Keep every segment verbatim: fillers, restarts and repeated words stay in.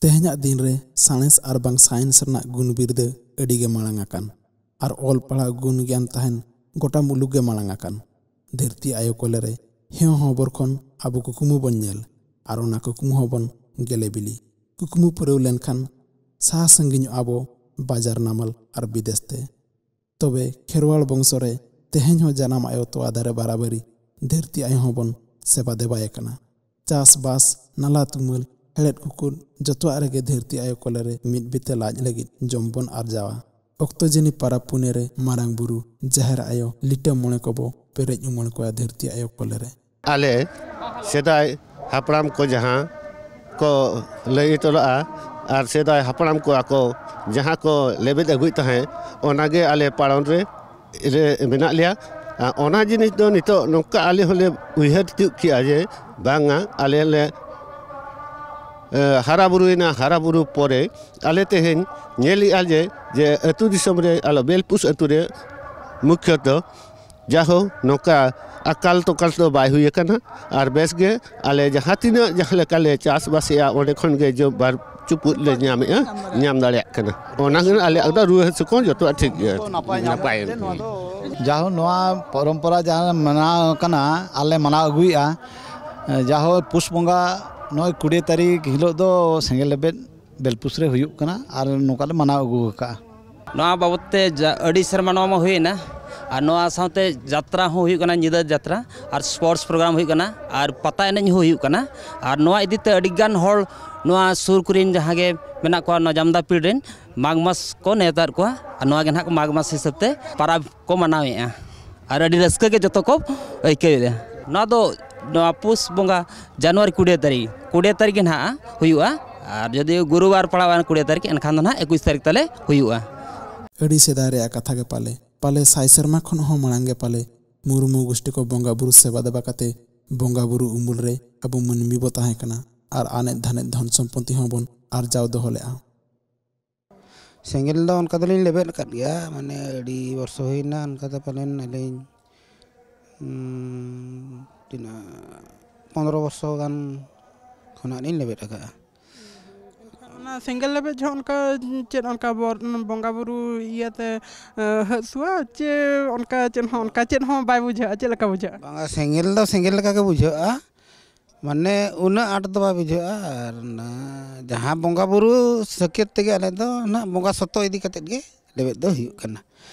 ᱛᱮᱦᱮᱧᱟᱜ ᱫᱤᱱ ᱨᱮ ᱥᱟᱬᱮᱥ ᱟᱨ ᱵᱟᱝ ᱥᱟᱭᱮᱱᱥ ᱨᱮᱱᱟᱜ ᱜᱩᱱ ᱵᱤᱨᱫᱟᱹ ᱟᱹᱰᱤ ᱜᱮ ᱢᱟᱲᱟᱝ ᱟᱠᱟᱱ ᱟᱨ ᱚᱞ ᱯᱟᱲᱦᱟᱣ ᱜᱩᱱ ᱜᱮᱭᱟᱱ ᱛᱟᱦᱮᱱ ᱜᱚᱴᱟ ᱢᱩᱞᱩᱠ ᱜᱮ ᱢᱟᱲᱟᱝ ᱟᱠᱟᱱ᱾ ᱫᱷᱟᱹᱨᱛᱤ ᱟᱭᱳ ᱠᱚᱞᱮ ᱨᱮ ᱦᱮᱸ ᱦᱚᱵᱚᱨ ᱠᱷᱚᱱ ᱟᱵᱚ ᱠᱩᱠᱢᱩ ᱵᱚᱱ ᱧᱮᱞ ᱟᱨ ᱚᱱᱟ ᱠᱩᱠᱢᱩ ᱦᱚᱸᱵᱚᱱ ᱜᱮᱞᱮ ᱵᱤᱞᱤ᱾ ᱠᱩᱠᱢᱩ ᱯᱩᱨᱟᱹᱣ ᱞᱮᱱᱠᱷᱟᱱ ᱥᱟᱦᱟ ᱥᱟᱺᱜᱤᱧᱚᱜ ᱟᱵᱚ ᱵᱟᱡᱟᱨ ᱱᱟᱢᱟᱞ ᱟᱨ ᱵᱤᱫᱮᱥ ᱛᱮ᱾ ᱛᱚᱵᱮ ᱠᱷᱮᱨᱣᱟᱲ ᱵᱚᱝᱥᱚ ᱨᱮ ᱛᱮᱦᱮᱧ ᱦᱚᱸ ᱡᱟᱱᱟᱢ ᱟᱭᱳ ᱛᱚᱣᱟ ᱫᱟᱨᱮ ᱵᱟᱨᱟᱵᱟᱹᱨᱤ ᱫᱷᱟᱹᱨᱛᱤ ᱟᱭᱳ ᱦᱚᱸᱵᱚᱱ ᱥᱮᱵᱟ ᱫᱮᱵᱟᱭᱮ ᱠᱟᱱᱟ᱾ ᱪᱟᱥᱵᱟᱥ, ᱱᱟᱞᱟ ᱛᱩᱢᱟᱹᱞ, ᱦᱮᱲᱦᱮᱫ ᱠᱩᱠᱩᱞ ᱡᱚᱛᱚᱣᱟᱜ ᱨᱮᱜᱮ ᱫᱷᱟᱹᱨᱛᱤ ᱟᱭᱳ ᱠᱚᱞᱮ ᱨᱮ ᱢᱤᱫ ᱵᱤᱛᱟᱹ ᱞᱟᱡ ᱞᱟᱹᱜᱤᱫ ᱡᱚᱢ ᱵᱚᱱ ᱟᱨᱡᱟᱣᱟ᱾ ᱚᱠᱛᱚ ᱡᱟᱹᱱᱤ ᱯᱟᱨᱟᱵᱽ ᱯᱩᱱᱟᱹᱭ ᱨᱮ ᱢᱟᱨᱟᱝ ᱵᱩᱨᱩ, ᱡᱟᱦᱮᱨ ᱟᱭᱳ, ᱞᱤᱴᱟᱹ ᱢᱚᱬᱮ ᱠᱚᱵᱚ ᱯᱮᱨᱮᱡ ᱩᱢᱟᱹᱲ ᱠᱚᱣᱟ ᱫᱷᱟᱹᱨᱛᱤ ᱟᱭᱳ ᱠᱚᱞᱮ ᱨᱮ᱾ ᱟᱞᱮ ᱥᱮᱫᱟᱭ ᱦᱟᱯᱲᱟᱢ ᱠᱚ ᱡᱟᱦᱟᱸ ᱠᱚ ᱞᱟᱹᱭ ᱦᱚᱴᱚ ᱞᱟᱜᱼᱟ ᱟᱨ ᱥᱮᱫᱟᱭ ᱦᱟᱯᱲᱟᱢ ᱠᱚ ᱟᱠᱚ ᱡᱟᱦᱟᱸ ᱠᱚ ᱞᱮᱵᱮᱫ ᱟᱹᱜᱩᱭᱮᱫ ᱛᱟᱦᱮᱸᱫ, ᱚᱱᱟᱜᱮ ᱟᱞᱮ ᱯᱟᱲᱚᱱ ᱨᱮ ᱨᱮ ᱢᱮᱱᱟᱜ ᱞᱮᱭᱟ᱾ ᱟᱨ ᱚᱱᱟ ᱡᱤᱱᱤᱥ ᱫᱚ ᱱᱤᱛᱚᱜ ᱱᱚᱝᱠᱟ ᱟᱞᱮ ᱦᱚᱸᱞᱮ ᱩᱭᱦᱟᱹᱨ ᱛᱤᱭᱳᱜ ᱠᱮᱜᱼᱟ ᱡᱮ ᱵᱟᱝᱟ, ᱟᱞᱮ ᱞᱮ ᱮ, ᱦᱟᱨᱟ ᱵᱩᱨᱩᱭᱮᱱᱟ᱾ ᱦᱟᱨᱟ ᱵᱩᱨᱩ ᱯᱚᱨᱮ ᱟᱞᱮ ᱛᱮᱦᱮᱧ ᱧᱮᱞᱮᱜᱼᱟ ᱡᱮ, ᱡᱮ ᱟᱹᱛᱩ ᱫᱤᱥᱚᱢ ᱨᱮ, ᱟᱞᱚ ᱵᱮᱞᱯᱩᱥ ᱟᱹᱛᱩ ᱨᱮ ᱢᱩᱠᱷᱭᱚᱛᱚ ᱡᱟᱦᱳ ᱱᱚᱝᱠᱟ ᱟᱠᱟᱞ ᱛᱚᱠᱟᱞ ᱫᱚ ᱵᱟᱭ ᱦᱩᱭ ᱟᱠᱟᱱᱟ᱾ ᱟᱨ ᱵᱮᱥ ᱜᱮ ᱟᱞᱮ ᱡᱟᱦᱟᱸ ᱛᱤᱱᱟᱹᱜ ᱡᱟᱦᱟᱸ ᱞᱮᱠᱟ ᱞᱮ ᱪᱟᱥᱵᱟᱥᱮᱜᱼᱟ, ᱚᱸᱰᱮ ᱠᱷᱚᱱ ᱜᱮ ᱡᱚᱢ ᱵᱟᱨ ᱪᱩᱯᱩᱫ ᱞᱮ ᱧᱟᱢᱮᱜᱼᱟ, ᱧᱟᱢ ᱫᱟᱲᱮᱭᱟᱜ ᱠᱟᱱᱟ᱾ ᱚᱱᱟ ᱜᱮ ᱟᱞᱮᱭᱟᱜ ᱫᱚ ᱨᱩᱣᱟᱹ ᱦᱟᱹᱥᱩ ᱠᱚᱦᱚᱸ ᱡᱚᱛᱚᱣᱟᱜ ᱴᱷᱤᱠ ᱜᱮᱭᱟ, ᱱᱟᱯᱟᱭ ᱜᱮ᱾ ᱡᱟᱦᱳ ᱱᱚᱣᱟ ᱯᱚᱨᱚᱢᱯᱚᱨᱟ ᱡᱟᱦᱟᱸ ᱢᱟᱱᱟᱣ ᱠᱟᱱᱟ, ᱟᱞᱮ ᱢᱟᱱᱟᱣ ᱟᱹᱜᱩᱭᱮᱫᱼᱟ᱾ ᱡᱟᱦᱳ ᱯᱩᱥ ᱵᱚᱸᱜᱟ ᱱᱚᱜᱼᱚᱭ ᱠᱩᱲᱤ ᱛᱟᱹᱨᱤᱠᱷ ᱦᱤᱞᱳᱜ ᱫᱚ ᱥᱮᱸᱜᱮᱞ ᱞᱮᱵᱮᱫ ᱵᱮᱞᱯᱩᱥ ᱨᱮ ᱦᱩᱭᱩᱜ ᱠᱟᱱᱟ ᱟᱨ ᱱᱚᱝᱠᱟ ᱞᱮ ᱢᱟᱱᱟᱣ ᱟᱹᱜᱩ ᱟᱠᱟᱫᱼᱟ᱾ ᱱᱚᱣᱟ ᱵᱟᱵᱚᱫ ᱛᱮ ᱡᱟ- ᱟᱹᱰᱤ ᱥᱮᱨᱢᱟ ᱱᱚᱣᱟ ᱢᱟ ᱦᱩᱭᱮᱱᱟ, ᱟᱨ ᱱᱚᱣᱟ ᱥᱟᱶᱛᱮ ᱡᱟᱛᱨᱟ ᱦᱚᱸ ᱦᱩᱭᱩᱜ ᱠᱟᱱᱟ, ᱧᱤᱫᱟᱹ ᱡᱟᱛᱨᱟ ᱟᱨ ᱥᱯᱳᱨᱴᱥ ᱯᱨᱳᱜᱨᱟᱢ ᱦᱩᱭᱩᱜ ᱠᱟᱱᱟ ᱟᱨ ᱯᱟᱛᱟ ᱮᱱᱮᱡ ᱦᱚᱸ ᱦᱩᱭᱩᱜ ᱠᱟᱱᱟ᱾ ᱟᱨ ᱱᱚᱣᱟ ᱤᱫᱤ ᱛᱮ ᱟᱹᱰᱤ ᱜᱟᱱ ᱦᱚᱲ ᱱᱚᱣᱟ ᱥᱩᱨ ᱠᱚᱨᱮᱱ ᱡᱟᱦᱟᱸ ᱜᱮ ᱢᱮᱱᱟᱜ ᱠᱚᱣᱟ, ᱱᱚᱣᱟ ᱡᱟᱢᱫᱟ ᱯᱤᱲ ᱨᱮᱱ ᱢᱟᱜᱽ ᱢᱟᱥ ᱠᱚ ᱱᱮᱣᱛᱟᱭᱮᱫ ᱠᱚᱣᱟ ᱟᱨ ᱱᱚᱣᱟ ᱜᱮ ᱱᱟᱦᱟᱜ ᱢᱟᱜᱽ ᱢᱟᱥ ᱦᱤᱥᱟᱹᱵ ᱛᱮ ᱯᱟᱨᱟᱵᱽ ᱠᱚ ᱢᱟᱱᱟᱣᱮᱫᱼᱟ᱾ ᱟᱨ ᱟᱹᱰᱤ ᱨᱟᱹᱥᱠᱟᱹ ᱜᱮ ᱡᱚᱛᱚ ᱠᱚ ᱟᱹᱭᱠᱟᱹᱣᱮᱫᱼᱟ᱾ ᱱᱚᱣᱟ ᱫᱚ ᱱᱚᱣᱟ ᱯᱩᱥ ᱵᱚᱸᱜᱟ ᱡᱟᱱᱩᱣᱟᱨᱤ ᱠᱩᱲᱤ ᱛᱟᱹᱨᱤᱠᱷ, ᱠᱩᱲᱤ ᱛᱟᱹᱨᱤᱠᱷ ᱜᱮ ᱱᱟᱦᱟᱜ ᱦᱩᱭᱩᱜᱼᱟ᱾ ᱟᱨ ᱡᱩᱫᱤ ᱜᱩᱨᱩᱵᱟᱨ ᱯᱟᱲᱟᱣᱟ ᱠᱩᱲᱤ ᱛᱟᱹᱨᱤᱠᱷ, ᱮᱱᱠᱷᱟᱱ ᱫᱚ ᱱᱟᱦᱟᱜ ᱮᱠᱩᱥ ᱛᱟᱹᱨᱤᱠᱷ ᱛᱟᱞᱮ ᱦᱩᱭᱩᱜᱼᱟ᱾ ᱟᱹᱰᱤ ᱥᱮᱫᱟᱭ ᱨᱮᱭᱟᱜ ᱠᱟᱛᱷᱟ ᱜᱮ ᱯᱟᱞᱮ, ᱯᱟᱞᱮ ᱥᱟᱭ ᱥᱮᱨᱢᱟ ᱠᱷᱚᱱ ᱦᱚᱸ ᱢᱟᱲᱟᱝ ᱜᱮ ᱯᱟᱞᱮ ᱢᱩᱨᱢᱩ ᱜᱩᱥᱴᱤ ᱠᱚ ᱵᱚᱸᱜᱟ ᱵᱩᱨᱩ ᱥᱮᱵᱟ ᱫᱮᱵᱟ ᱠᱟᱛᱮ ᱵᱚᱸᱜᱟ ᱵᱩᱨᱩ ᱩᱢᱩᱞ ᱨᱮ ᱟᱵᱚ ᱢᱟᱹᱱᱢᱤ ᱵᱚ ᱛᱟᱦᱮᱸ ᱠᱟᱱᱟ ᱟᱨ ᱟᱱᱮᱡ ᱫᱷᱟᱱᱮᱡ ᱫᱷᱚᱱ ᱥᱚᱢᱯᱚᱛᱤ ᱦᱚᱸᱵᱚᱱ ᱟᱨᱡᱟᱣ ᱫᱚᱦᱚ ᱞᱮᱫᱼᱟ᱾ ᱥᱮᱸᱜᱮᱞ ᱫᱚ ᱚᱱᱠᱟ ᱫᱚᱞᱤᱧ ᱞᱮᱵᱮᱫ ᱟᱠᱟᱫ ᱜᱮᱭᱟ, ᱢᱟᱱᱮ ᱟᱹᱰᱤ ᱵᱚᱨᱥᱚ ᱦᱩᱭᱱᱟ, ᱚᱱᱠᱟ ᱫᱚ ᱯᱟᱞᱮᱱ ᱟᱹᱞᱤᱧ ᱩᱸ, ᱛᱤᱱᱟᱹᱜ ᱯᱚᱱᱨᱚ ᱵᱚᱨᱥᱚ ᱜᱟᱱ ᱠᱷᱚᱱᱟᱜ ᱞᱤᱧ ᱞᱮᱵᱮᱫ ᱟᱠᱟᱫᱼᱟ᱾ ᱥᱮᱸᱜᱮᱞ ᱞᱮᱵᱮᱫ ᱡᱚᱦᱚᱜ ᱚᱱᱠᱟ ᱪᱮᱫ ᱚᱱᱠᱟ ᱵᱚᱨ-, ᱵᱚᱸᱜᱟ ᱵᱩᱨᱩ ᱤᱭᱟᱹᱛᱮ, ᱮ, ᱦᱟᱹᱥᱩᱣᱟ ᱪᱮ ᱚᱱᱠᱟ ᱪᱮᱫ ᱦᱚᱸ, ᱚᱱᱠᱟ ᱪᱮᱫ ᱦᱚᱸ ᱵᱟᱭ ᱵᱩᱡᱷᱟᱹᱜᱼᱟ? ᱪᱮᱫ ᱞᱮᱠᱟ ᱵᱩᱡᱷᱟᱹᱜᱼᱟ? ᱵᱟᱝᱟ, ᱥᱮᱸᱜᱮᱞ ᱫᱚ ᱥᱮᱸᱜᱮᱞ ᱞᱮᱠᱟ ᱜᱮ ᱵᱩᱡᱷᱟᱹᱜᱼᱟ, ᱢᱟᱱᱮ ᱩᱱᱟᱹᱜ ᱟᱸᱴ ᱫᱚ ᱵᱟᱭ ᱵᱩᱡᱷᱟᱹᱜᱼᱟ᱾ ᱟᱨ ᱚᱱᱟ ᱡᱟᱦᱟᱸ ᱵᱚᱸᱜᱟ ᱵᱩᱨᱩ ᱥᱟᱹᱠᱮᱛ ᱛᱮᱜᱮ ᱟᱞᱮ ᱫᱚ ᱱᱟᱦᱟᱜ ᱵᱚᱸᱜᱟ ᱥᱚᱛᱚ ᱤᱫᱤ ᱠᱟᱛᱮᱫ ᱜᱮ ᱞᱮᱵᱮᱫ ᱫᱚ ᱦᱩᱭᱩᱜ ᱠᱟᱱᱟ᱾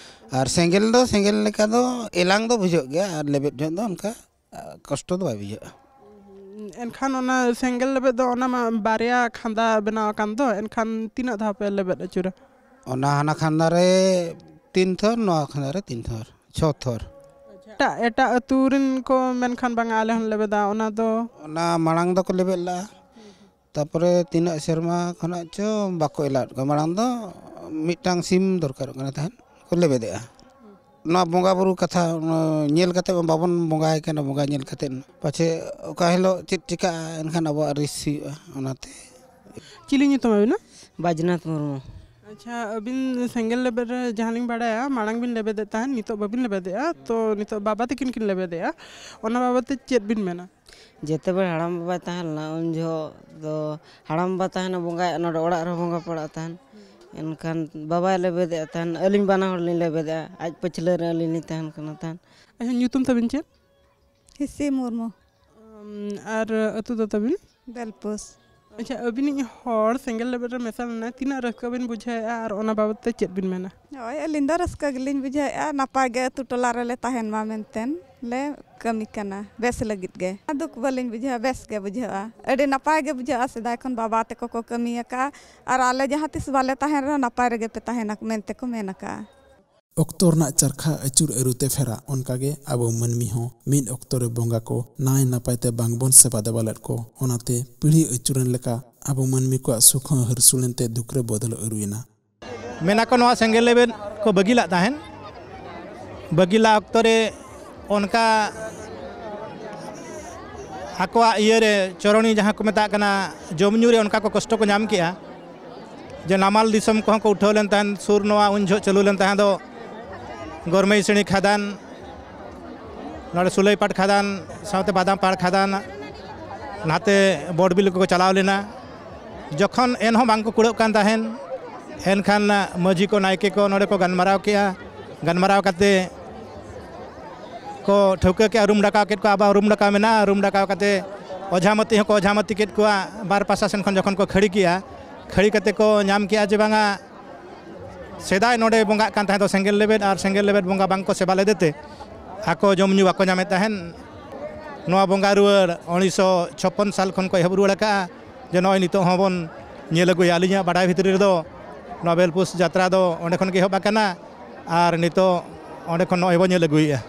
ᱟᱨ ᱥᱮᱸᱜᱮᱞ ᱫᱚ ᱥᱮᱸᱜᱮᱞ ᱞᱮᱠᱟ ᱫᱚ ᱮᱞᱟᱝ ᱫᱚ ᱵᱩᱡᱷᱟᱹᱜ ᱜᱮᱭᱟ, ᱟᱨ ᱞᱮᱵᱮᱫ ᱡᱚᱦᱚᱜ ᱫᱚ ᱚᱱᱠᱟ ᱠᱚᱥᱴᱚ ᱫᱚ ᱵᱟᱭ ᱵᱩᱡᱷᱟᱹᱜᱼᱟ᱾ ᱮᱱᱠᱷᱟᱱ ᱚᱱᱟ ᱥᱮᱸᱜᱮᱞ ᱞᱮᱵᱮᱫ ᱫᱚ ᱚᱱᱟ ᱢᱟ ᱵᱟᱨᱭᱟ ᱠᱷᱟᱸᱫᱟ ᱵᱮᱱᱟᱣ ᱟᱠᱟᱱ ᱫᱚ, ᱮᱱᱠᱷᱟᱱ ᱛᱤᱱᱟᱹᱜ ᱫᱷᱟᱣ ᱯᱮ ᱞᱮᱵᱮᱫ ᱟᱹᱪᱩᱨᱟ? ᱚᱱᱟ ᱦᱟᱱᱟ ᱠᱷᱟᱸᱫᱟ ᱨᱮ ᱛᱤᱱ ᱛᱷᱚᱨ, ᱱᱚᱣᱟ ᱠᱷᱟᱸᱫᱟ ᱨᱮ ᱛᱤᱱ ᱛᱷᱚᱨ, ᱪᱷᱚ ᱛᱷᱚᱨ᱾ ᱮᱴᱟᱜ, ᱮᱴᱟᱜ ᱟᱹᱛᱩ ᱨᱮᱱ ᱠᱚ ᱢᱮᱱᱠᱷᱟᱱ ᱵᱟᱝᱟ, ᱟᱞᱮ ᱦᱚᱸᱞᱮ ᱞᱮᱵᱮᱫᱟ, ᱚᱱᱟ ᱫᱚ? ᱚᱱᱟ ᱢᱟᱲᱟᱝ ᱫᱚᱠᱚ ᱞᱮᱵᱮᱫ ᱞᱟᱜᱼᱟ, ᱛᱟᱯᱚᱨᱮ ᱛᱤᱱᱟᱹᱜ ᱥᱮᱨᱢᱟ ᱠᱷᱚᱱᱟᱜ ᱪᱚ ᱵᱟᱠᱚ ᱮᱞᱟᱣᱮᱫ ᱠᱚᱣᱟ᱾ ᱢᱟᱲᱟᱝ ᱫᱚ ᱢᱤᱫᱴᱟᱝ ᱥᱤᱢ ᱫᱚᱨᱠᱟᱨᱚᱜ ᱠᱟᱱᱟ ᱛᱟᱦᱮᱸᱫ, ᱠᱚ ᱞᱮᱵᱮᱫᱮᱜᱼᱟ᱾ ᱱᱚᱣᱟ ᱵᱚᱸᱜᱟ ᱵᱩᱨᱩ ᱠᱟᱛᱷᱟ, ᱚᱱᱟ ᱧᱮᱞ ᱠᱟᱛᱮ ᱢᱟ ᱵᱟᱵᱚᱱ ᱵᱚᱸᱜᱟᱭ ᱠᱟᱱᱟ, ᱵᱚᱸᱜᱟ ᱧᱮᱞ ᱠᱟᱛᱮ ᱯᱟᱪᱷᱮ ᱚᱠᱟ ᱦᱤᱞᱳᱜ ᱪᱮᱫ ᱪᱤᱠᱟᱹᱜᱼᱟ, ᱮᱱᱠᱷᱟᱱ ᱟᱵᱚᱣᱟᱜ ᱨᱤᱥ ᱦᱩᱭᱩᱜᱼᱟ᱾ ᱚᱱᱟᱛᱮ᱾ ᱪᱤᱞᱤ ᱧᱩᱛᱩᱢ ᱟᱹᱵᱤᱱᱟ? ᱵᱟᱡᱽᱱᱟᱛᱷ ᱢᱩᱨᱢᱩ᱾ ᱟᱪᱪᱷᱟ, ᱟᱹᱵᱤᱱ ᱥᱮᱸᱜᱮᱞ ᱞᱮᱵᱮᱫ ᱨᱮ ᱡᱟᱦᱟᱸ ᱞᱤᱧ ᱵᱟᱲᱟᱭᱟ, ᱢᱟᱲᱟᱝ ᱵᱤᱱ ᱞᱮᱵᱮᱫᱮᱫ ᱛᱟᱦᱮᱸᱫ, ᱱᱤᱛᱚᱜ ᱵᱟᱹᱵᱤᱱ ᱞᱮᱵᱮᱫᱮᱜᱼᱟ, ᱛᱚ ᱱᱤᱛᱚᱜ ᱵᱟᱵᱟ ᱛᱟᱹᱠᱤᱱ ᱠᱤᱱ ᱞᱮᱵᱮᱫᱮᱜᱼᱟ, ᱚᱱᱟ ᱵᱟᱵᱚᱫ ᱛᱮ ᱪᱮᱫ ᱵᱤᱱ ᱢᱮᱱᱟ? ᱡᱮᱛᱮ ᱵᱮᱲ ᱦᱟᱲᱟᱢ ᱵᱟᱵᱟᱭ ᱛᱟᱦᱮᱸ ᱞᱮᱱᱟ, ᱩᱱ ᱡᱚᱦᱚᱜ ᱫᱚ ᱦᱟᱲᱟᱢ ᱵᱟᱵᱟ ᱛᱟᱦᱮᱱᱟ, ᱵᱚᱸᱜᱟᱭ, ᱱᱚᱰᱮ ᱚᱲᱟᱜ ᱨᱮᱦᱚᱸ ᱵᱚᱸᱜᱟ ᱯᱟᱲᱟᱜ ᱛᱟᱦᱮᱱ᱾ ᱮᱱᱠᱷᱟᱱ ᱵᱟᱵᱟᱭ ᱞᱮᱵᱮᱫᱮᱜᱼᱟ ᱛᱟᱦᱮᱱ, ᱟᱹᱞᱤᱧ ᱵᱟᱱᱟ ᱦᱚᱲ ᱞᱤᱧ ᱞᱮᱵᱮᱫᱮᱜᱼᱟ, ᱟᱡ ᱯᱟᱹᱪᱷᱞᱟᱹ ᱨᱮ ᱟᱹᱞᱤᱧ ᱞᱤᱧ ᱛᱟᱦᱮᱱ ᱠᱟᱱᱟ ᱛᱟᱦᱮᱱ᱾ ᱟᱪᱪᱷᱟ, ᱧᱩᱛᱩᱢ ᱛᱟᱵᱤᱱ ᱪᱮᱫ? ᱦᱤᱥᱤ ᱢᱩᱨᱢᱩ᱾ ᱟᱢ, ᱟᱨ ᱟᱹᱛᱩ ᱫᱚ ᱛᱟᱵᱤᱱ? ᱫᱟᱞᱯᱩᱥ᱾ ᱟᱪᱪᱷᱟ, ᱟᱹᱵᱤᱱᱤᱡ ᱦᱚᱲ ᱥᱮᱸᱜᱮᱞ ᱞᱮᱵᱮᱫ ᱨᱮ ᱢᱮᱥᱟ ᱞᱮᱱᱟᱭ, ᱛᱤᱱᱟᱹᱜ ᱨᱟᱹᱥᱠᱟᱹ ᱵᱤᱱ ᱵᱩᱡᱷᱟᱹᱣᱮᱫᱼᱟ ᱟᱨ ᱚᱱᱟ ᱵᱟᱵᱚᱫ ᱛᱮ ᱪᱮᱫ ᱵᱤᱱ ᱢᱮᱱᱟ? ᱦᱳᱭ, ᱟᱹᱞᱤᱧ ᱫᱚ ᱨᱟᱹᱥᱠᱟᱹ ᱜᱮᱞᱤᱧ ᱵᱩᱡᱷᱟᱹᱣᱮᱫᱼᱟ, ᱱᱟᱯᱟᱭ ᱜᱮ ᱟᱹᱛᱩ ᱴᱚᱞᱟ ᱨᱮᱞᱮ ᱛᱟᱦᱮᱱ ᱢᱟ ᱢᱮᱱᱛᱮ ᱞᱮ ᱠᱟᱹᱢᱤ ᱠᱟᱱᱟ, ᱵᱮᱥ ᱞᱟᱹᱜᱤᱫ ᱜᱮ᱾ ᱫᱩᱠ ᱵᱟᱹᱞᱤᱧ ᱵᱩᱡᱷᱟᱹᱣᱟ, ᱵᱮᱥ ᱜᱮ ᱵᱩᱡᱷᱟᱹᱜᱼᱟ᱾ ᱟᱹᱰᱤ ᱱᱟᱯᱟᱭ ᱜᱮ ᱵᱩᱡᱷᱟᱹᱜᱼᱟ, ᱥᱮᱫᱟᱭ ᱠᱷᱚᱱ ᱵᱟᱵᱟ ᱛᱟᱠᱚ ᱠᱚ ᱠᱟᱹᱢᱤ ᱟᱠᱟᱫᱼᱟ, ᱟᱨ ᱟᱞᱮ ᱡᱟᱦᱟᱸ ᱛᱤᱥ ᱵᱟᱞᱮ ᱛᱟᱦᱮᱱ ᱨᱮᱦᱚᱸ ᱱᱟᱯᱟᱭ ᱨᱮᱜᱮ ᱯᱮ ᱛᱟᱦᱮᱱᱟ ᱢᱮᱱᱛᱮ ᱠᱚ ᱢᱮᱱ ᱟᱠᱟᱫᱼᱟ᱾ ᱚᱠᱛᱚ ᱨᱮᱱᱟᱜ ᱪᱟᱨᱠᱷᱟ ᱟᱹᱪᱩᱨ ᱟᱹᱨᱩᱛᱮ ᱯᱷᱮᱨᱟ, ᱚᱱᱠᱟᱜᱮ ᱟᱵᱚ ᱢᱟᱹᱱᱢᱤ ᱦᱚᱸ ᱢᱤᱫ ᱚᱠᱛᱚ ᱨᱮ ᱵᱚᱸᱜᱟ ᱠᱚ ᱱᱟᱭ ᱱᱟᱯᱟᱭ ᱛᱮ ᱵᱟᱝᱵᱚᱱ ᱥᱮᱵᱟ ᱫᱮᱵᱟ ᱞᱮᱫ ᱠᱚ᱾ ᱚᱱᱟᱛᱮ ᱯᱤᱲᱦᱤ ᱟᱹᱪᱩᱨᱮᱱ ᱞᱮᱠᱟ ᱟᱵᱚ ᱢᱟᱹᱱᱢᱤ ᱠᱚᱣᱟᱜ ᱥᱩᱠ ᱦᱚᱸ ᱦᱟᱹᱨᱥᱩᱞᱮᱱ ᱛᱮ ᱫᱩᱠ ᱨᱮ ᱵᱚᱫᱚᱞ ᱟᱹᱨᱩᱭᱮᱱᱟ᱾ ᱢᱮᱱᱟ ᱠᱚ ᱱᱚᱣᱟ ᱥᱮᱸᱜᱮᱞ ᱞᱮᱵᱮᱫ ᱠᱚ ᱵᱟᱹᱜᱤ ᱞᱟᱜ ᱛᱟᱦᱮᱱ, ᱵᱟᱹᱜᱤ ᱞᱟ ᱚᱠᱛᱚ ᱨᱮ ᱚᱱᱠᱟ ᱟᱠᱚᱣᱟᱜ ᱤᱭᱟᱹ ᱨᱮ ᱪᱚᱨᱚᱱᱤ ᱡᱟᱦᱟᱸ ᱠᱚ ᱢᱮᱛᱟᱜ ᱠᱟᱱᱟ, ᱡᱚᱢ ᱧᱩ ᱨᱮ ᱚᱱᱠᱟ ᱠᱚ ᱠᱚᱥᱴᱚ ᱠᱚ ᱧᱟᱢ ᱠᱮᱜᱼᱟ᱾ ᱡᱮ ᱱᱟᱢᱟᱞ ᱫᱤᱥᱚᱢ ᱠᱚᱦᱚᱸ ᱠᱚ ᱩᱴᱷᱟᱹᱣ ᱞᱮᱱ ᱛᱟᱦᱮᱸᱫ ᱥᱩᱨ, ᱱᱚᱣᱟ ᱩᱱ ᱡᱚᱦᱚᱜ ᱪᱟᱹᱞᱩ ᱞᱮᱱ ᱛᱟᱦᱮᱸᱫ ᱫᱚ ᱜᱚᱨᱢᱮᱭ ᱥᱤᱬᱤ ᱠᱷᱟᱫᱟᱱ, ᱱᱚᱰᱮ ᱥᱩᱞᱟᱹᱭᱯᱟᱴ ᱠᱷᱟᱫᱟᱱ, ᱥᱟᱶᱛᱮ ᱵᱟᱫᱟᱢᱯᱟᱲ ᱠᱷᱟᱫᱟᱱ, ᱱᱟᱛᱮ ᱵᱚᱰᱵᱤᱞ ᱠᱚᱠᱚ ᱪᱟᱞᱟᱣ ᱞᱮᱱᱟ᱾ ᱡᱚᱠᱷᱚᱱ ᱮᱱᱦᱚᱸ ᱵᱟᱝ ᱠᱚ ᱠᱩᱲᱟᱹᱜ ᱠᱟᱱ ᱛᱟᱦᱮᱱ, ᱮᱱᱠᱷᱟᱱ ᱢᱟᱹᱡᱷᱤ ᱠᱚ, ᱱᱟᱭᱠᱮ ᱠᱚ ᱱᱚᱰᱮ ᱠᱚ ᱜᱟᱞᱢᱟᱨᱟᱣ ᱠᱮᱜᱼᱟ᱾ ᱜᱟᱞᱢᱟᱨᱟᱣ ᱠᱟᱛᱮ ᱠᱚ ᱴᱷᱟᱹᱣᱠᱟᱹ ᱠᱮᱜᱼᱟ, ᱨᱩᱢ ᱰᱟᱠᱟᱣ ᱠᱮᱫ ᱠᱚᱣᱟ, ᱟᱵᱟᱨ ᱨᱩᱢ ᱰᱟᱠᱟᱣ ᱢᱮᱱᱟᱜᱼᱟ, ᱨᱩᱢ ᱰᱟᱠᱟᱣ ᱠᱟᱛᱮ ᱚᱡᱷᱟ ᱢᱟᱹᱛᱤ ᱦᱚᱸᱠᱚ ᱚᱡᱷᱟ ᱢᱟᱹᱛᱤ ᱠᱮᱫ ᱠᱚᱣᱟ᱾ ᱵᱟᱨ ᱯᱟᱥᱟ ᱥᱮᱱ ᱠᱷᱚᱱ ᱡᱚᱠᱷᱚᱱ ᱠᱚ ᱠᱷᱟᱹᱲᱤ ᱠᱮᱜᱼᱟ, ᱠᱷᱟᱹᱲᱤ ᱠᱟᱛᱮ ᱠᱚ ᱧᱟᱢ ᱠᱮᱜᱼᱟ ᱡᱮ ᱵᱟᱝᱟ, ᱥᱮᱫᱟᱭ ᱱᱚᱰᱮ ᱵᱚᱸᱜᱟᱜ ᱠᱟᱱ ᱛᱟᱦᱮᱸ ᱫᱚ ᱥᱮᱸᱜᱮᱞ ᱞᱮᱵᱮᱫ, ᱟᱨ ᱥᱮᱸᱜᱮᱞ ᱞᱮᱵᱮᱫ ᱵᱚᱸᱜᱟ ᱵᱟᱝ ᱠᱚ ᱥᱮᱵᱟ ᱞᱮᱫᱮ ᱛᱮ ᱟᱠᱚ ᱡᱚᱢ ᱧᱩ ᱵᱟᱠᱚ ᱧᱟᱢᱮᱫ ᱛᱟᱦᱮᱱ᱾ ᱱᱚᱣᱟ ᱵᱚᱸᱜᱟ ᱨᱩᱣᱟᱹᱲ ᱩᱱᱤᱥᱥᱚ ᱪᱷᱚᱯᱯᱚᱱ ᱥᱟᱞ ᱠᱷᱚᱱ ᱠᱚ ᱮᱦᱚᱵ ᱨᱩᱣᱟᱹᱲ ᱟᱠᱟᱜᱼᱟ, ᱡᱮ ᱱᱚᱜᱼᱚᱭ ᱱᱤᱛᱚᱜ ᱦᱚᱸᱵᱚᱱ ᱧᱮᱞ ᱟᱹᱜᱩᱭᱟ᱾ ᱟᱹᱞᱤᱧᱟᱜ ᱵᱟᱰᱟᱭ ᱵᱷᱤᱛᱨᱤ ᱨᱮᱫᱚ ᱱᱚᱣᱟ ᱵᱮᱞᱯᱩᱥ ᱡᱟᱛᱨᱟ ᱫᱚ ᱚᱸᱰᱮ ᱠᱷᱚᱱ ᱜᱮ ᱮᱦᱚᱵ ᱟᱠᱟᱱᱟ, ᱟᱨ ᱱᱤᱛᱚᱜ ᱚᱸᱰᱮ ᱠᱷᱚᱱ ᱱᱚᱜᱼᱚᱭ ᱵᱚᱱ ᱧᱮᱞ ᱟᱹᱜᱩᱭᱮᱫᱼᱟ᱾